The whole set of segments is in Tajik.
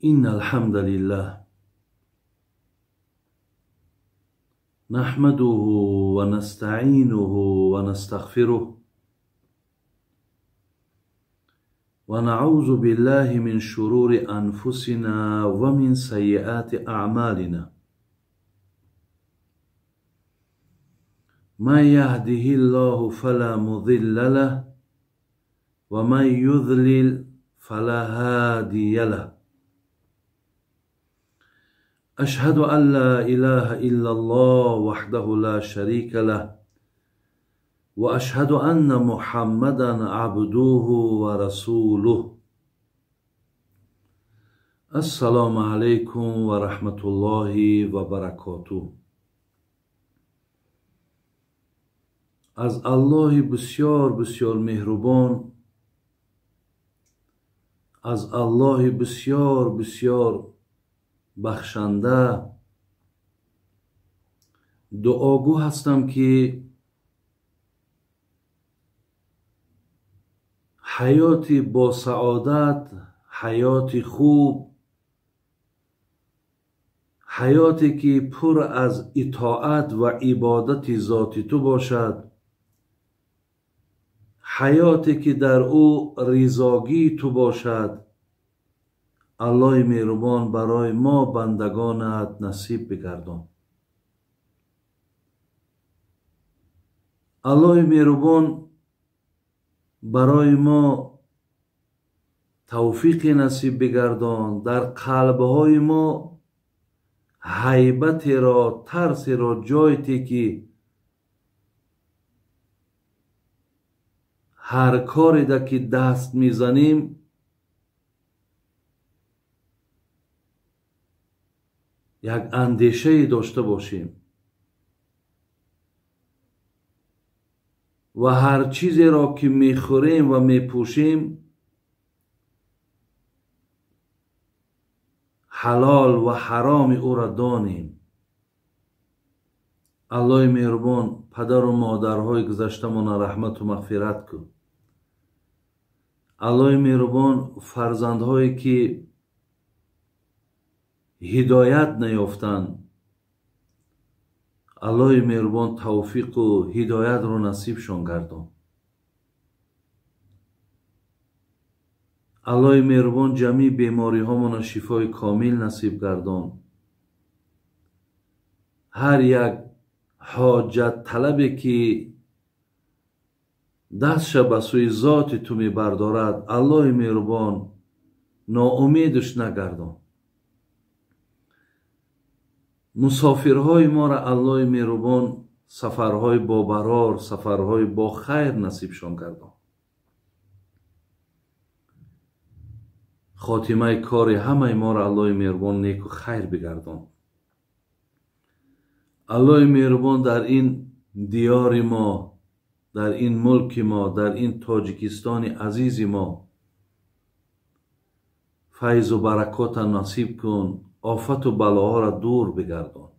إن الحمد لله نحمده ونستعينه ونستغفره ونعوذ بالله من شرور أنفسنا ومن سيئات أعمالنا من يهده الله فلا مضل له ومن يضلل فلا هادي له أشهد أن لا إله إلا الله وحده لا شريك له وأشهد أن محمدا عبده ورسوله السلام عليكم ورحمة الله وبركاته. Аз Аллоҳи бисёр бисёр меҳрубон, аз Аллоҳи бисёр бисёр бахшанда дуогӯ ҳастам, ки ҳаёти босаодат, ҳаёти хуб, ҳаёте ки пур аз итоат ва ибодати зоти ту бошад, ҳаёте ки дар ӯ ризогии ту бошад, Аллоҳи меҳрубон барои мо бандагонат насиб бигардон. Аллоҳи меҳрубон барои мо тавфиқе насиб бигардон, дар қалбҳои мо ҳайбатеро, тарсеро ҷой те, ки ҳар кореда ки даст мезанем як андешае дошта бошем ва ҳар чизеро ки мехӯрем ва мепӯшем ҳалол ва ҳароми ӯро донем. Аллоҳи меҳрубон падару модарҳои гузаштамона раҳмату мағфират кун. Аллоҳи меҳрубон фарзандҳое ки ҳидоят наёфтанд, Аллоҳи меҳрубон тавфиқу ҳидоятро насибшон гардон. Аллоҳи меҳрубон ҷамъи бемориҳомона шифои комил насиб гардон. Ҳар як ҳоҷатталабе ки дастша ба сӯи зоти ту мебардорад, Аллоҳи меҳрубон ноумедаш нагардон. Мусофирҳои моро Аллоҳи меҳрубон сафарҳои бобарор, сафарҳои бохайр насибшон гардон. Хотимаи кори ҳамаи моро Аллоҳи меҳрубон неку хайр бигардон. Аллоҳи меҳрубон дар ин диёри мо, дар ин мулки мо, дар ин Тоҷикистони азизи мо файзу баракота насиб кун, офату балоҳоро дур бигардон.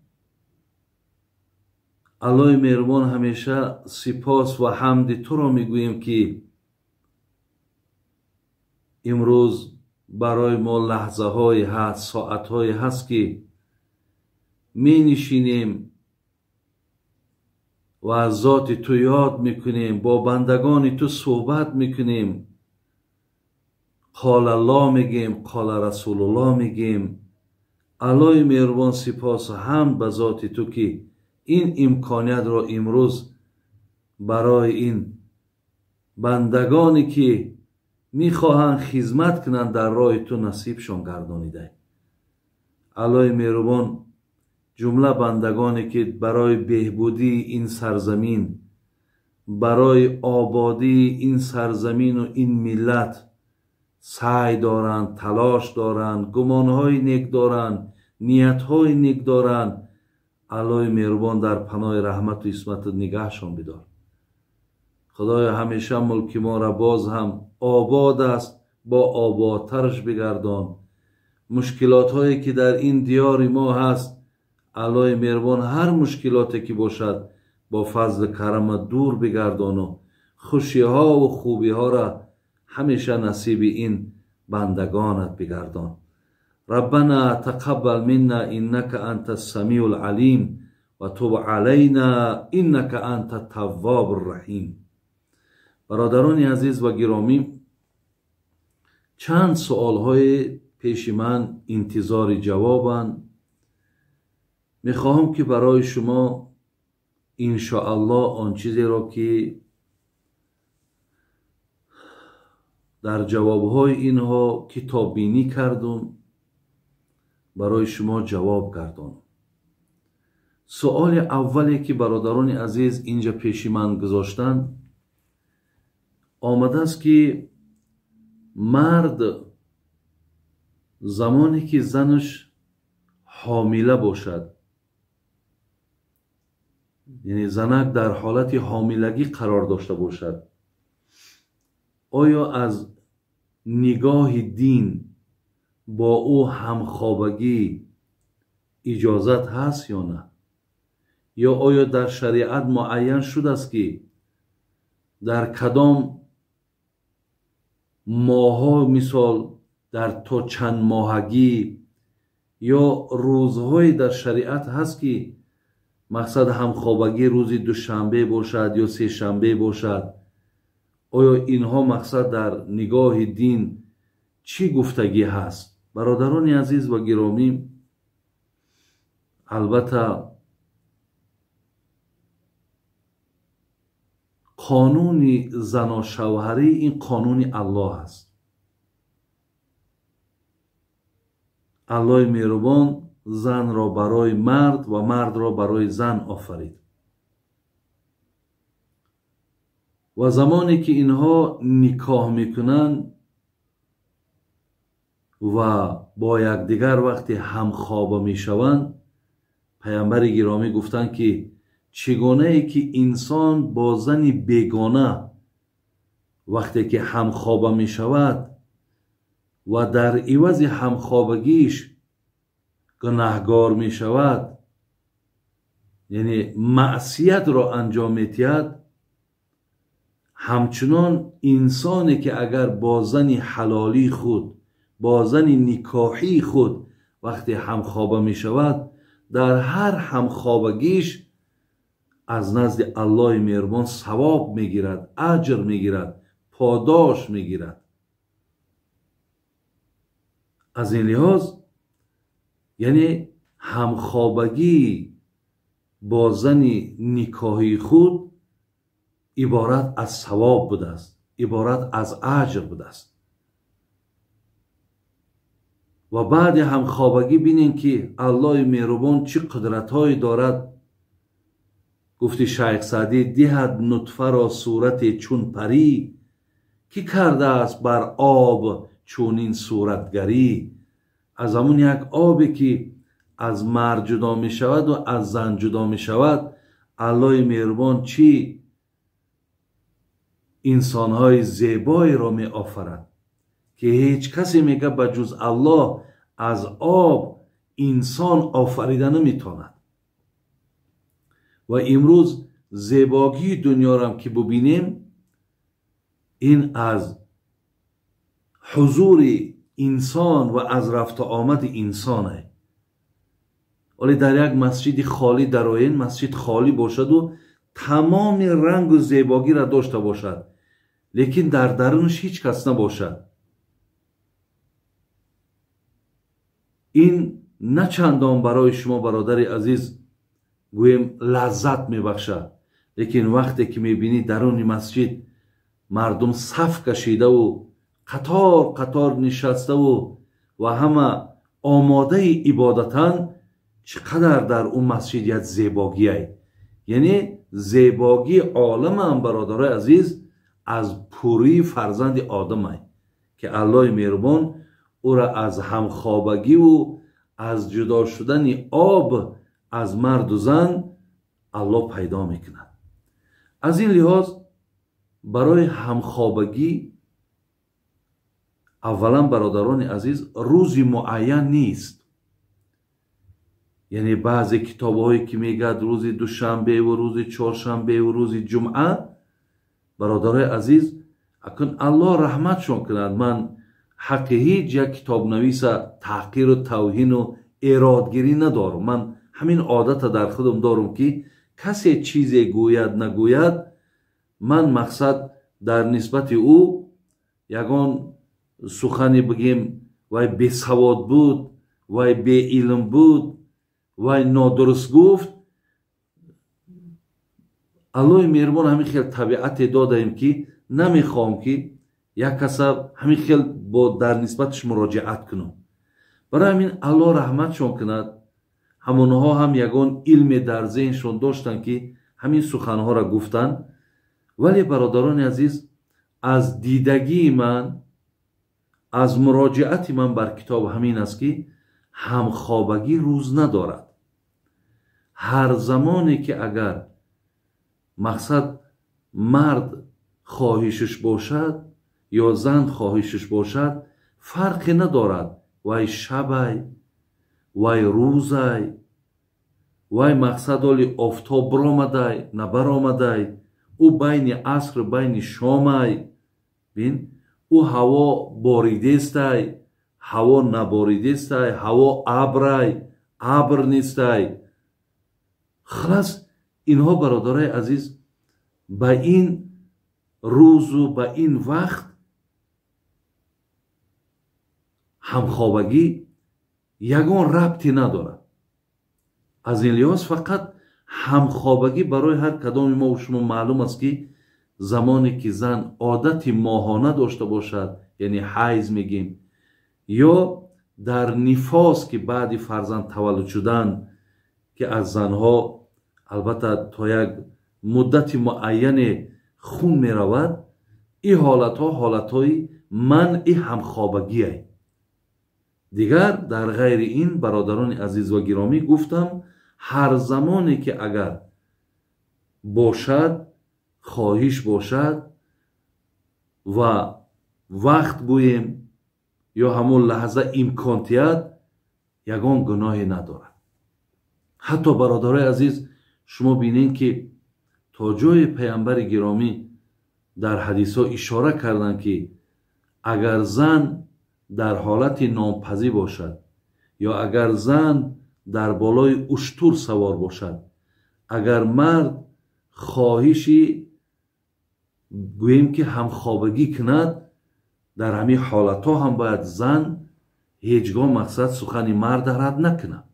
Аллоҳи меҳрубон ҳамеша сипос ва ҳамди туро мегӯем, ки имрӯз барои мо лаҳзаҳое ҳаст, соатҳое ҳаст, ки менишинем ва аз зоти ту ёд мекунем, бо бандагони ту суҳбат мекунем, қола Аллоҳ мегем, қола Расулуллоҳ мегем. Аллоҳи меҳрубон сипосу ҳамд ба зоти ту, ки ин имкониятро имрӯз барои ин бандагоне ки мехоҳанд хизмат кунанд дар роҳи ту насибшон гардонидай. Аллоҳи меҳрубон ҷумла бандагоне ки барои беҳбудии ин сарзамин, барои ободии ин сарзамину ин миллат саъй доранд, талош доранд, гумонҳои нек доранд, ниятҳои нек доранд, Аллоҳи меҳрубон дар паноҳи раҳмату исмату нигаҳшон бидор. Худоё ҳамеша мулки моро боз ҳам обод аст, бо ободтараш бигардон. Мушкилотҳое ки дар ин диёри мо ҳаст, Аллоҳи меҳрубон ҳар мушкилоте ки бошад бо фазли карама дур бигардону хушиҳову хубиҳоро ҳамеша насиби ин бандагонат бигардон. ربنا تقبل منا إنك أنت السميع العليم وتب علينا إنك أنت التواب الرحیم. برادران عزیز و گرامی، چند سوالهای پیش من انتظار جوابند. میخواهم که برای شما انشاءالله آن چیزی را که در جوابهای اینها کتاب بینی کردم برای شما جواب گردانم. سوال اولی که برادران عزیز اینجا پیش من گذاشتند آمده است که مرد زمانی که زنش حامله باشد، یعنی زنک در حالت حاملگی قرار داشته باشد، آیا از نگاه دین با او همخوابگی اجازت هست یا نه؟ یا آیا در شریعت معین شده است که در کدام ماه‌ها، مثال در تا چند ماهگی یا روزهای در شریعت هست که مقصد همخوابگی روزی دوشنبه باشد یا سه شنبه باشد؟ آیا اینها مقصد در نگاه دین چی گفتگی هست؟ برادران عزیز و گرامی، البته قانون زناشوهری این قانون الله است. الله مهربان زن را برای مرد و مرد را برای زن آفرید و زمانی که اینها نکاح میکنند و با یکدیگر وقتی همخوابه میشوند، پیامبر گرامی گفتند که چگونه ای که انسان با زن بیگانه وقتی که همخوابه میشود و در عوض همخوابگیش گناهگار میشود، یعنی معصیت را انجام میدهد، همچنان انسانی که اگر با زن حلالی خود، با زن نکاحی خود وقتی همخوابه میشود، در هر همخوابگیش از نزد الله مهربان ثواب میگیرد، اجر میگیرد، پاداش میگیرد. از این لحاظ یعنی همخوابگی با زن نکاحی خود عبارت از ثواب بوده است، عبارت از اجر بوده است. و بعد همخوابگی بینیم که الله مهربان چه قدرت‌هایی دارد. گفتی شیخ سعدی دهد نطفه را صورت چون پری، که کرده است بر آب چونین صورتگری. از همون یک آبی که از مرد جدا می شود و از زن جدا می شود، الله مهربان چی انسانهای زیبایی را می آفرد که هیچ کسی میگه به جز الله از آب انسان آفریده نمیتواند. و امروز زیباگی دنیا را که ببینیم، این از حضور انسان و از رفت آمد انسانه. ولی در یک مسجد خالی درآیین، مسجد خالی باشد و تمام رنگ و زیباگی را داشته باشد، لیکن در درونش هیچ کس نباشد، این نه چندان برای شما برادر عزیز گویم لذت میبخشد. لیکن وقتی که میبینی درون مسجد مردم صف کشیده و قطار قطار نشسته و همه آماده عبادتن، چقدر در اون مسجد یک زیباگیه. یعنی زیباگی عالم هم برادرای عزیز از پوری فرزند آدمه که الله مهربان او را از همخوابگی و از جدا شدن آب از مرد و زن الله پیدا میکند. از این لحاظ برای همخوابگی اولا برادران عزیز روزی معین نیست. یعنی بعضی کتاب‌هایی که میگد روز دوشنبه و روز چهارشنبه و روز جمعه، برادرای عزیز اکن الله رحمتشون کند، من Ҳаққи ҳеҷ як китобнависа таҳқиру тавҳину эродгирӣ надорам. Ман ҳамин одата дар худам дорам, ки касе чизе гӯяд нагӯяд, ман мақсад дар нисбати ӯ ягон сухане бигем, вай бесавод буд, вай беилм буд, вай нодуруст гуфт. Аллоҳи меҳрубон ҳамин хел табиате додаем, ки намехоҳам, ки як каса ҳамин хел бо дар нисбаташ муроҷиат кунам. Барои ҳамин Аллоҳ раҳматшон кунад, ҳамонҳо ҳам ягон илме дар зеҳншон доштанд, ки ҳамин суханҳоро гуфтанд. Вале бародарони азиз, аз дидагии ман, аз муроҷиати ман бар китоб ҳамин аст, ки ҳамхобагӣ рӯз надорад. Ҳар замоне ки агар мақсад мард хоҳишаш бошад ё зан хоҳишаш бошад, фарқе надорад, вай шабай, вай рӯзай, вай мақсад оли офтоб баромадай набаромадай, ӯ байни аср байни шомай, бин, ӯ ҳаво боридестай, ҳаво наборидестай, ҳаво абрай, абр нестай. Халас, инҳо бародарои азиз ба ин рӯзу ба ин вақт ҳамхобагӣ ягон рабте надорад. Аз ин лиҳоз фақат ҳамхобагӣ барои ҳар кадоми мо шумо маълум аст, ки замоне ки зан одати моҳона дошта бошад, яъне ҳайз мегем, ё дар нифос, ки баъди фарзанд таваллуд шудан, ки аз занҳо албатта то як муддати муайяне хун меравад, ин ҳолатҳо ҳолатҳои манъи ҳамхобагие. Дигар дар ғайри ин бародарони азиз ва гиромӣ гуфтам, ҳар замоне ки агар бошад, хоҳиш бошад ва вақт гӯем ё ҳамон лаҳза имкон тиҳад, ягон гуноҳе надорад. Ҳатто бародарои азиз, шумо бинед, ки то ҷои паямбари гиромӣ дар ҳадисҳо ишора карданд, ки агар зан дар ҳолати нонпазӣ бошад ё агар зан дар болои уштур савор бошад, агар мард хоҳиши гӯем ки ҳамхобагӣ кунад, дар ҳамин ҳолатҳо ҳам бояд зан ҳеҷ гоҳ мақсад сухани марда рад накунад.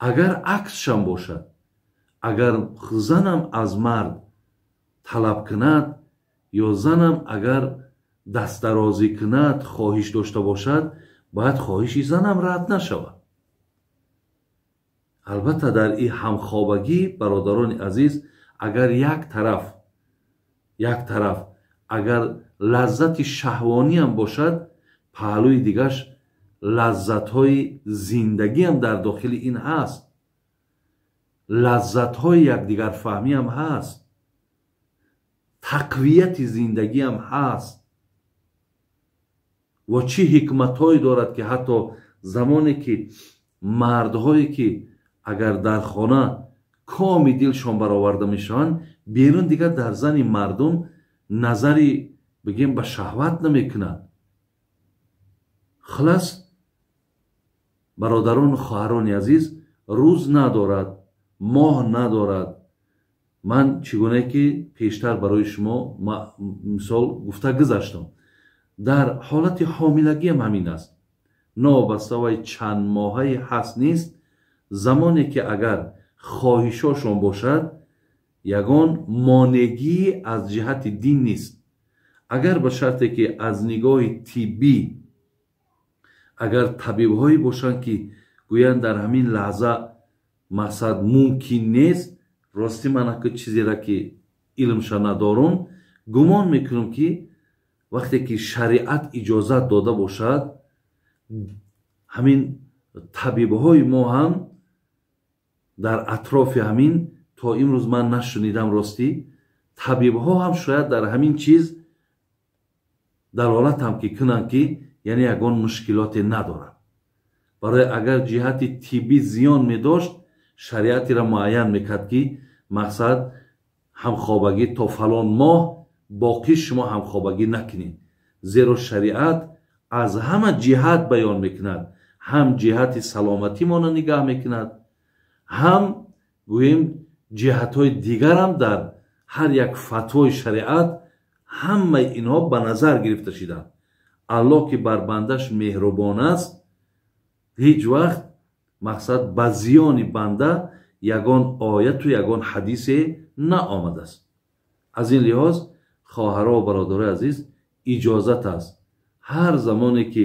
Агар аксшам бошад, агар занам аз мард талаб кунад ё занам агар дастдарозӣ кунад, хоҳиш дошта бошад, бояд хоҳиши занам рад нашавад. Албатта дар ин ҳамхобагӣ бародарони азиз, агар як тараф агар лаззати шаҳвониам бошад, паҳлӯи дигаш лаззатҳои зиндагиам дар дохили ин ҳаст, лаззатҳои якдигарфаҳмиам ҳаст, тақвияти зиндагиам ҳаст. Ва чӣ ҳикматҳое дорад, ки ҳатто замоне ки мардҳое ки агар дар хона коми дилшон бароварда мешаванд, берун дигар дар зани мардум назари бигем ба шаҳват намекунад. Хулас, бародарону хоҳарони азиз, рӯз надорад, моҳ надорад. Ман чӣ гуна ки пештар барои шумо мисол гуфта гузаштам, дар ҳолати ҳомилагиам ҳамин аст. Новобаста вай чанд моҳаи ҳаст нест, замоне ки агар хоҳишошон бошад, ягон монегӣ аз ҷиҳати дин нест. Агар ба шарте ки аз нигоҳи тиббӣ агар табибҳое бошанд, ки гӯянд дар ҳамин лаҳза мақсад мумкин нест, рости ман ака чизеро ки илмша надорум, гумон мекунам, ки вақте ки шариат иҷозат дода бошад, ҳамин табибҳои мо ҳам дар атрофи ҳамин то имрӯз ман нашунидам, ростӣ табибҳо ҳам шояд дар ҳамин чиз далолат ҳам ки кунанд, ки яъне ягон мушкилоте надорад. Барои агар ҷиҳати тиббӣ зиён медошт, шариатеро муайян мекард, ки мақсад ҳамхобагӣ то фалон моҳ боқӣ шумо ҳамхобагӣ накунед. Зеро шариат аз ҳама ҷиҳат баён мекунад, ҳам ҷиҳати саломатимонро нигаҳ мекунад, ҳам гӯем ҷиҳатҳои дигарам дар ҳар як фатвои шариат ҳамаи инҳо ба назар гирифта шиданд. Аллоҳ ки бар бандаш меҳрубон аст, ҳеҷ вақт мақсад ба зиёни банда ягон ояту ягон ҳадисе наомадааст. Аз ин лиҳоз хоҳаро ва бародарои азиз, иҷозат аст ҳар замоне ки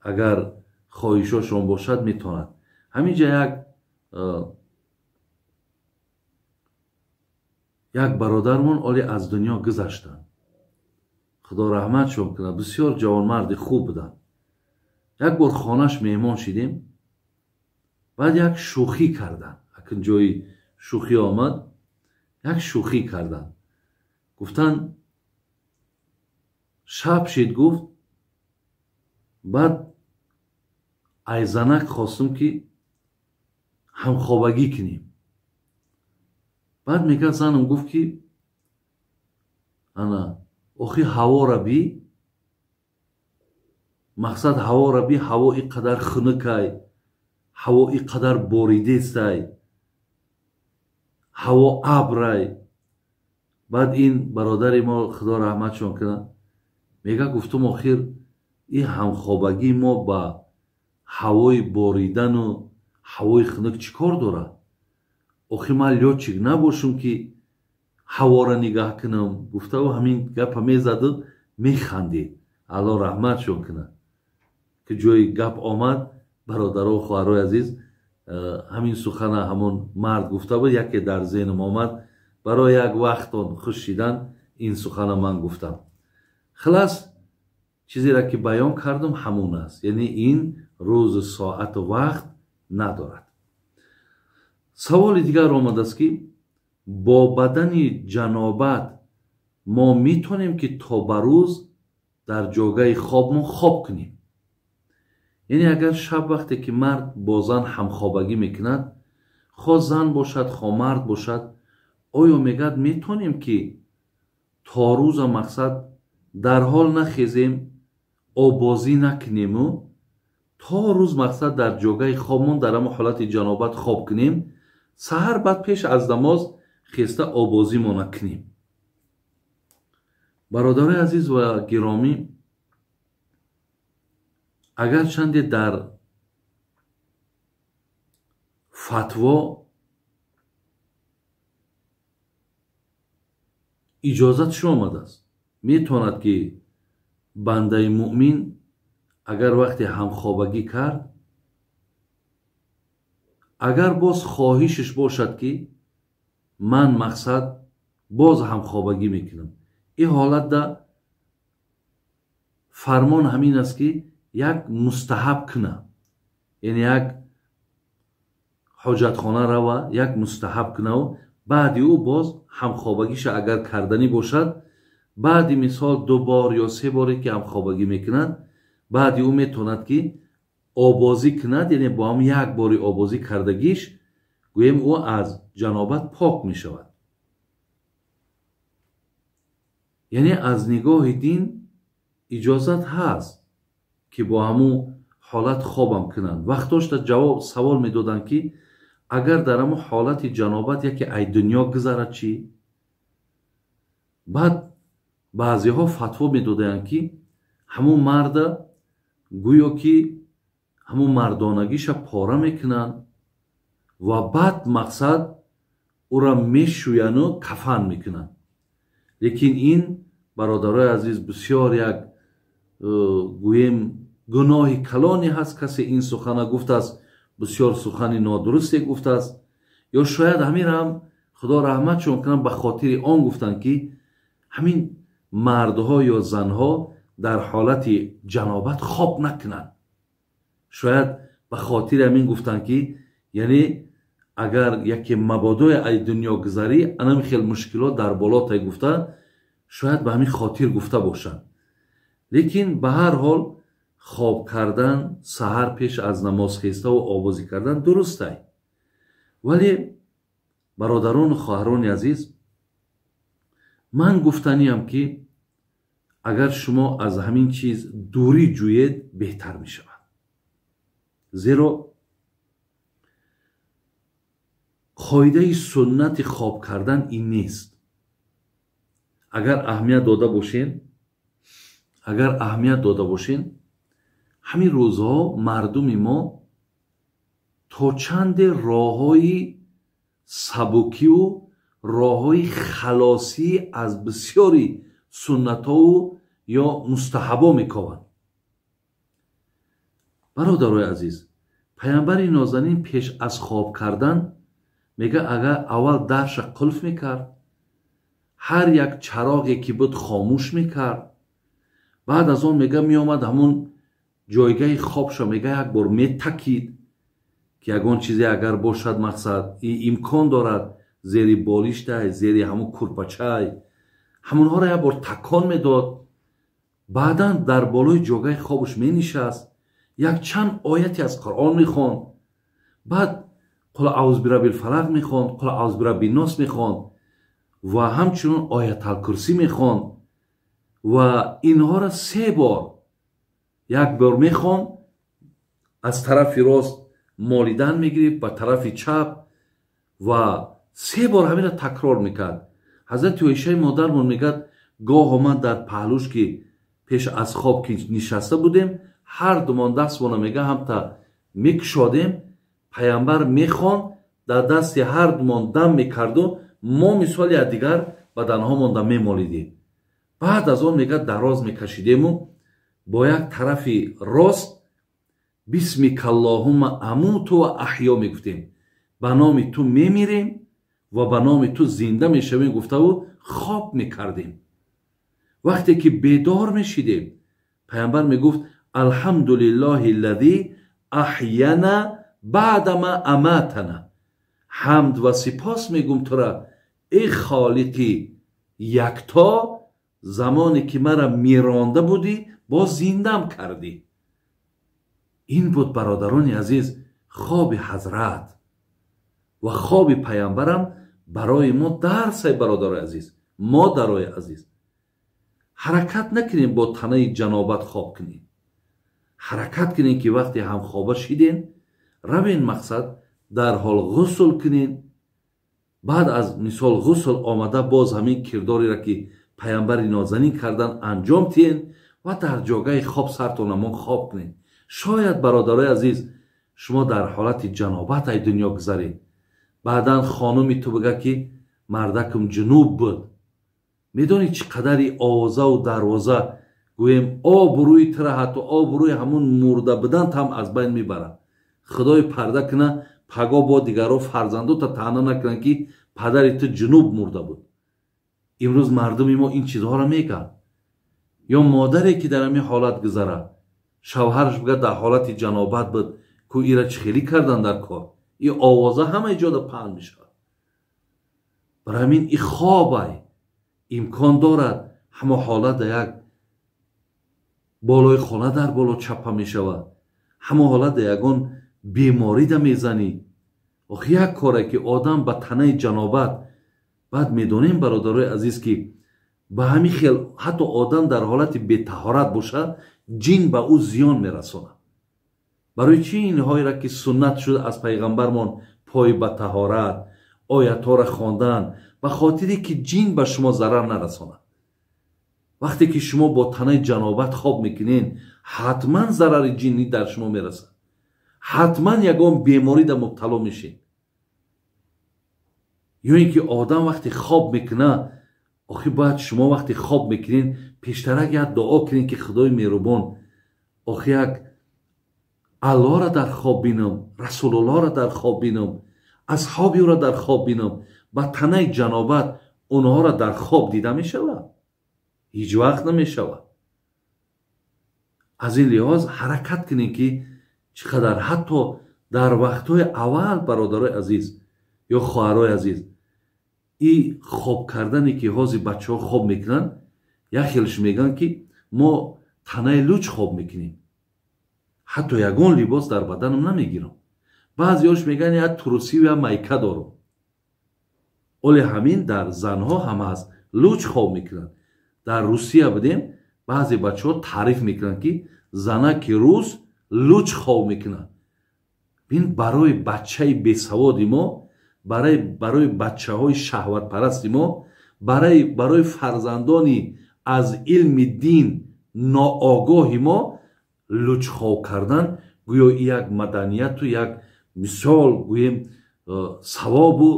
агар хоҳишошон бошад метавонад. Ҳамин ҷа як бародармон оли аз дунё гузаштанд, худо раҳматшон кунад, бисёр ҷавонмарди хуб буданд. Як бор хонаш меҳмон шидем, баъд як шӯхӣ карданд. Акн ҷои шӯхӣ омад, як шӯхӣ карданд. Гуфтанд шаб шид, гуфт баъд айзанак хостум ки ҳамхобагӣ кунем. Баъд мегӯяд занам гуфт ки ана охи ҳавора би, мақсад ҳавора би, ҳаво ин қадар хунукай, ҳаво ин қадар боридестай, ҳаво абрай. Баъд ин бародари мо худо раҳматшон кунад, мега гуфтум охир ин ҳамхобагии мо ба ҳавои боридану ҳавои хунук чӣ кор дорад? Охир ман лётчик набошум ки ҳавора нигаҳ кунам. Гуфтаву ҳамин гапа мезаду механдид. Аллоҳ раҳматшон кунад, ки ҷои гап омад. Бародаро хоҳарои азиз, ҳамин сухана ҳамон мард гуфта буд, яке дар зеҳнам омад, барои як вақтон хуш шидан ин сухана ман гуфтам. Хилас чизеро ки баён кардам ҳамон аст, яъне ин рӯзу соату вақт надорад. Саволи дигар омадааст ки бо бадани ҷанобат мо метавонем ки то ба рӯз дар ҷогаи хобмон хоб кунем? Яъне агар шаб вақте ки мард бо зан ҳамхобагӣ мекунад, хо зан бошад хо мард бошад, оё мегӯяд метавонем ки то рӯза мақсад дар ҳол нахезем, обозӣ накунему то рӯз мақсад дар ҷогаи хобмон дар ҳамон ҳолати ҷанобат хоб кунем, саҳар баъд пеш аз намоз хеста обозимона кунем? Бародарои азиз ва гиромӣ, агарчанде дар фатво иҷозат шо омадааст, метавонад ки бандаи муъмин агар вақте ҳамхобагӣ кард, агар боз хоҳишаш бошад ки ман мақсад боз ҳамхобагӣ мекунам, ин ҳолатда фармон ҳамин аст ки як мустаҳаб куна, яъне як ҳоҷатхона рава, як мустаҳаб кунаву баъди ӯ боз ҳамхобагиша агар карданӣ бошад, баъди мисол 2 бор ё 3 боре ки ҳамхобагӣ мекунад, баъди ӯ метавонад ки обозӣ кунад, яъне бо ҳам як бори обозӣ кардагиш гӯем ӯ аз ҷанобат пок мешавад. Яъне аз нигоҳи дин иҷозат ҳаст ки бо ҳамун ҳолат хобам кунанд. Вақтошта ҷавоб савол медоданд ки агар дар ҳамун ҳолати ҷанобат яке ай дунё гузарад чӣ? Баъд баъзеҳо фатво медодаянд ки ҳамун марда гӯё ки ҳамун мардонагиша пора мекунанд ва баъд мақсад ӯра мешӯяну кафан мекунанд. Лекин ин бародарои азиз бисёр як гӯем гуноҳи калоне ҳаст. Касе ин сухана гуфтааст, бисёр сухани нодурусте гуфтааст, ё шояд ҳаминам худо раҳматшон кунад ба хотири он гуфтанд ки ҳамин мардҳо ё занҳо дар ҳолати ҷанобат хоб накунанд. Шояд ба хотири ҳамин гуфтанд ки яъне агар яке мабодои ай дунё гузарӣ, анами хел мушкилот дар болотай гуфта, шояд ба ҳамин хотир гуфта бошанд. Лекин ба ҳар ҳол хоб кардан саҳар пеш аз намоз хеставу обозӣ кардан дурустай. Вале бародарону хоҳарони азиз, ман гуфтаниям ки Агар шумо аз ҳамин чиз дурӣ ҷӯед, беҳтар мешавад. Зеро қоидаи суннати хоб кардан ин нест. Агар аҳамият дода бошен, ҳамин рӯзҳо мардуми мо то чанде роҳҳои сабукиву роҳҳои халосӣ аз бисёри суннатҳову ё мустаҳабо мекованд. Бародарои азиз, паямбари нозанин пеш аз хоб кардан мега агар аввал дарша қулф мекард, ҳар як чароғе ки буд хомӯш мекард, баъд аз он мега меомад ҳамун ҷойгаҳи хобша мега як бор метакид, ки ягон чизе агар бошад, мақсад имкон дорад зери болиштай, зери ҳамун курпачай, ҳамонҳоро як бор такон медод. Баъдан дар болои ҷойгаҳи хобаш менишаст, якчанд ояте аз Қуръон мехонд, баъд қул аъузу бираббил фалақ мехонд, қул аъузу бираббин нос мехонд ва ҳамчунин ояталкурсӣ мехонд ва инҳоро се бор як бор мехонд, аз тарафи рост молидан мегирифт ба тарафи чап ва се бор ҳаминро такрор мекард. Ҳазрати Оишаи модармон мегӯяд, гоҳо ман дар паҳлӯш ки пеш аз хоб ки нишаста будем, ҳар думон дастмона мега ҳамта мекушодем, паямбар мехонд, дар дасти ҳар думон дам мекарду мо мисоли якдигар баданҳомонда мемолидем. Баъд аз он мега дароз мекашидему бо як тарафи рост бисмикаллоҳумма амуту ва аҳё мегуфтем, ба номи ту мемирем ва ба номи ту зинда мешавем гуфтаву хоб мекардем. Вақте ки бедор мешидем, паямбар мегуфт алҳамдулиллоҳи аллазӣ аҳяна баъдама аматана, ҳамд ва сипос мегум тура эй холиқи якто, замоне ки мара миронда будӣ боз зиндам кардӣ. Ин буд бародарони азиз хоби ҳазрат ва хоби паямбарам барои мо дарсай. Бародарои азиз, модарои азиз, ҳаракат накунем бо танаи ҷанобат хоб кунем. Ҳаракат кунем ки вақте ҳамхоба шидем, равен мақсад дарҳол ғусл кунем. Баъд аз мисол ғусл омада боз ҳамин кирдореро ки паямбари нозанин кардан анҷом тиҳен ва дар ҷогаи хоб сартонамон хоб кунем. Шояд бародарои азиз шумо дар ҳолати ҷанобат ай дунё гузаред, баъдан хонуми ту бигӯяд ки мардакум ҷунуб буд. Медонӣ чӣ қадари овозаву дарвоза гӯем обрӯи тура ҳатто обрӯи ҳамун мурда будант ҳам аз байн мебарад. Худои парда куна паго бо дигарро фарзандота таъна накунанд ки падари ту ҷунуб мурда буд. Имрӯз мардуми мо ин чизҳоро мегӯянд. Ё модаре ки дар ҳамин ҳолат гузарад, шавҳараш бигӯяд дар ҳолати ҷанобат буд, ку ира чӣ хелӣ кардан дар кор, ин овоза ҳамаи ҷода паҳн мешавад. Барои ҳамин и хобай имкон дорад ҳамо ҳолат дар як болои хона дар боло чапа мешавад, ҳамо ҳолат дар ягон беморида мезанӣ. Охи як коре ки одам ба танаи ҷанобат, баъд медонем бародарои азиз ки ба ҳамин хел ҳатто одам дар ҳолати бетаҳорат бошад, ҷин ба ӯ зиён мерасонад. Барои чӣ инҳоеро ки суннат шуд аз пайғамбармон пой ба таҳорат, оятҳоро хондан, ба хотире ки ҷин ба шумо зарар нарасонад. Вақте ки шумо бо танаи ҷанобат хоб мекунед, ҳатман зарари ҷиннӣ дар шумо мерасад, ҳатман ягон беморида мубтало мешед. Ё ин ки одам вақте хоб мекунад, охи бояд шумо вақте хоб мекунед пештарак як дуо кунед ки Худои меҳрубон, охи як Аллоҳро дар хоб бинам, Расулуллоҳро дар хоб бинам, асҳоби ӯро дар хоб бинам. Ба танаи ҷанобат онҳоро дар хоб дида мешавад? Ҳеҷ вақт намешавад. Аз ин лиҳоз ҳаракат кунед ки чӣ қадар ҳатто дар вақтҳои аввал бародарои азиз ё хоҳарои азиз, и хоб кардане ки ҳозир бачаҳо хоб мекунанд, як хелш мегӯянд ки мо танаи луч хоб мекунем, ҳатто ягон либос дар баданам намегирам. Баъзеҳош мегӯянд як трусию як майка дорам. Оле ҳамин дар занҳо ҳам ҳаст, луч хоб мекунанд. Дар Русия будем, Баъзе бачаҳо таъриф мекунанд, ки занаки рус луч хоб мекунад. Бин, барои бачаи бесаводи мо, барои бачаҳои шаҳватпарасти мо, барои фарзандони аз илми дин ноогоҳи мо луч хоб кардан гӯё як маданияту як мисол гӯем савобу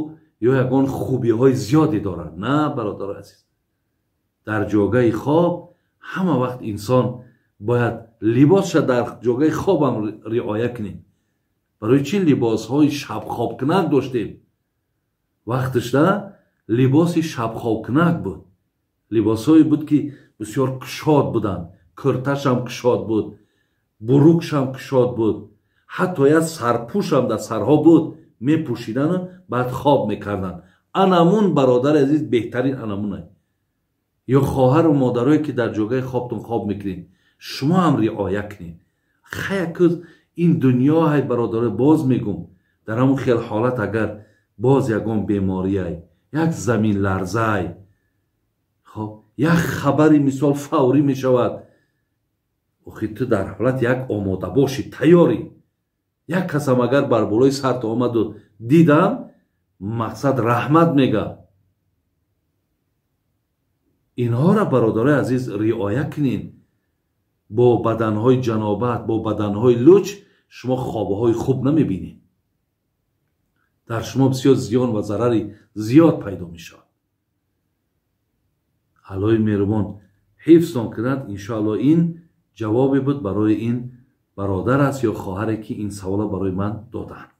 ё ягон хубиҳои зиёде дорад. На, бародари азиз, дар ҷогаи хоб ҳама вақт инсон бояд либосша дар ҷогаи хобам риоя кунем. Барои чӣ либосҳои шабхобкунак доштем? Вақташда либоси шабхобкунак буд, либосҳое буд, ки бисёр кушод буданд, курташам кушод буд, бурукшам кушод буд, ҳатто як сарпӯшам дар сарҳо буд, мепӯшидану баъд хоб мекарданд. Анамун, бародари азиз, беҳтарин анамуна. Ё хоҳару модарое, ки дар ҷогаи хобтон хоб мекунед, шумо ҳам риоя кунед. Хаяку ин дунё ҳай, бародаро, боз мегум, дар ҳамун хел ҳолат агар боз ягон бемориай, як заминларзай, хоб, як хабари мисол фаврӣ мешавад, охи ту дар ҳолат як омодабошӣ, тайёрӣ. Як касам агар бар болои сарт омаду дидам, мақсад раҳмат мега. Инҳоро, бародарои азиз, риоя кунед. Бо баданҳои ҷанобат, бо баданҳои луч шумо хобҳои хуб намебинед, дар шумо бисёр зиён ва зарари зиёд пайдо мешавад. Аллоҳи меҳрубон ҳифзтон кунад. Иншоалло, ин ҷавобе буд барои ин бародар аст ё хоҳаре, ки ин савола барои ман доданд.